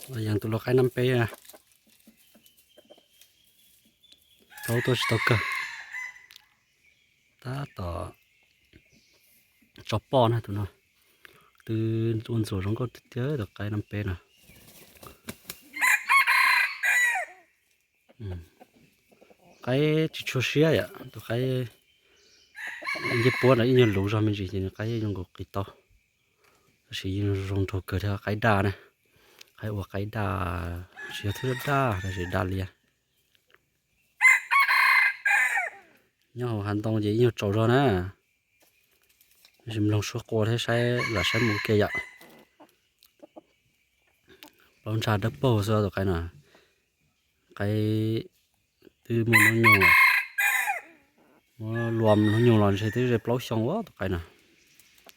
Los yees tus lau qaib nab peb na. Plaub tuaj tsis tau kawg. Tab tom tso poj na tus no. Twb ua ntxuam zoo nkauj tiag tiag tus qaib nab peb no. Qaib tsis tshua siab yom, tus qaib ncej puab no ib nyuag luv zog me ntsis ces nws qaib yeej zoo nkaus qis tau. Tab sis yeej zoo nraug kawg thiab, qaib daj na. Qaib ua qaib daj, tsis yog thwb daj daj, tab sis daj lias. Nyob hauv hav ntoo ces ib nyuag tsaus zog na. Tab sis mloog suab qua thiab saib lam saib mus ua ke yom. Plaub ntsha dawb paug xwb tus qaib no. Qaib twb muaj hnub nyoog, muab luam hnub nyoog los ntshe twb ze plaub xyoo ua tus qaib no.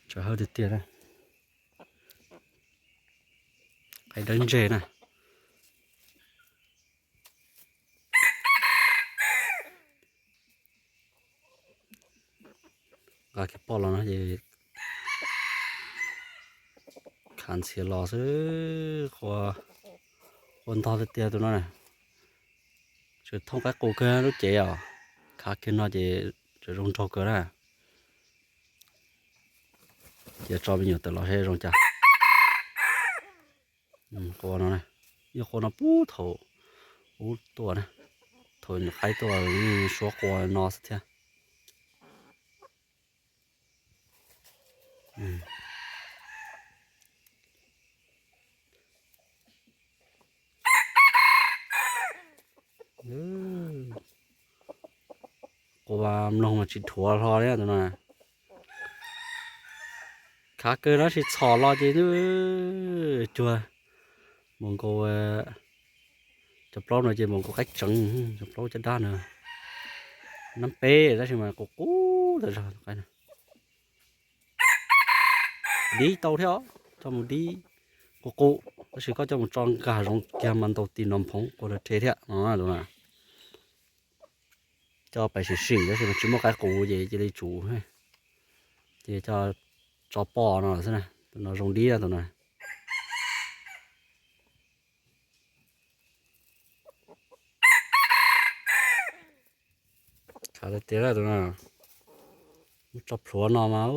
Tsawm hawj tiag tiag na. Qaib dawb ntseg na. Nqa kiag poj los no ces khav ntxhias los xwb. Qua ntog tiag tiag tus no na. Tseem thooj qaib qus kawg lub cev os. Khav kiag no ces tseem zoo nraug kawg na. Cia tso me nyuam tawm los seb zoo cas. Qua no, yog qua no puag thaum ub tuaj na, thaum nyuam qaib tuaj suab qua no xwb thiab. Qua mloog mas tsis dhuav hlo li tus no. Khav kawg no sis txhom los ces cuag npaum nkaus, cov plaub no ces npaum nkaus qaib tseev, cov plaub caj dab no. Nab peb tab sis mas qus qus tas zog tus qaib no. Dib tau thiab, coj mus dib qus qus, tab sis koj coj mus tso nkag zoov kiag mas ntaus ti no phoov qua lawv rhe thiab no. Coj pais sim sim tab sis mas tsis muaj qaib qus ces cia li tsum, ces coj tso poj no xwb na. Tus no zoo dib tus no. Khav tiag tiag tus no. Muab tso plhuav no mas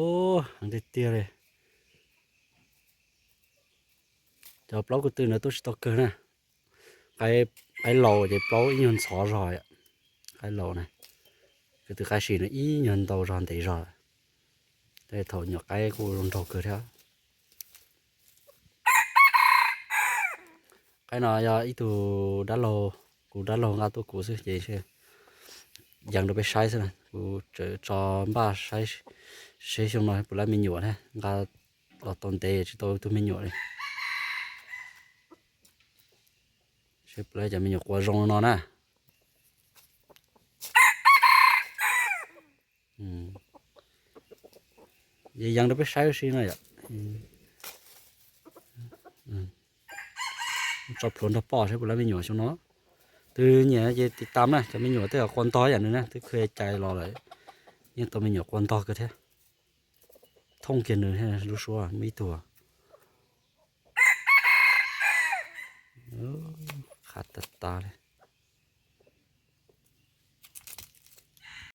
heev tiag tiag li. Cov plaub ko tw ntawd tuaj tsis tau kawg na. Qaib laus ces plaub ib nyuag ntxhov zog, qaib laus na. Ko tw qaib si no ib nyuag ntau zog ntev zog. Thaum nyuam qaib kuj zoo nraug kawg thiab. Qaib no yog ib tug dab laug, kuv dab laug nqa tuaj kuv xwb ces yees rau peb saib xwb na. Kuv tseem tso npaj saib seb xyoo no puas lab me nyuam thiab, nqa los tau ntev tsis tau tug me nyuam li. Seb puas lab cov me nyuam qua zoo no na. Yees rau peb saib ua si no yom. Tso plhuav nrog poj seb puas lab me nyuam xyoo no. Twb nyiam ces tiv tam na, cov me nyuam twb qua ntog yam nws na, twb kha cai los lawm, yeej tau me nyuam qua ntog kawg thiab. Thooj kiag nws lub suab muaj ib tug. Qhav tas tas li.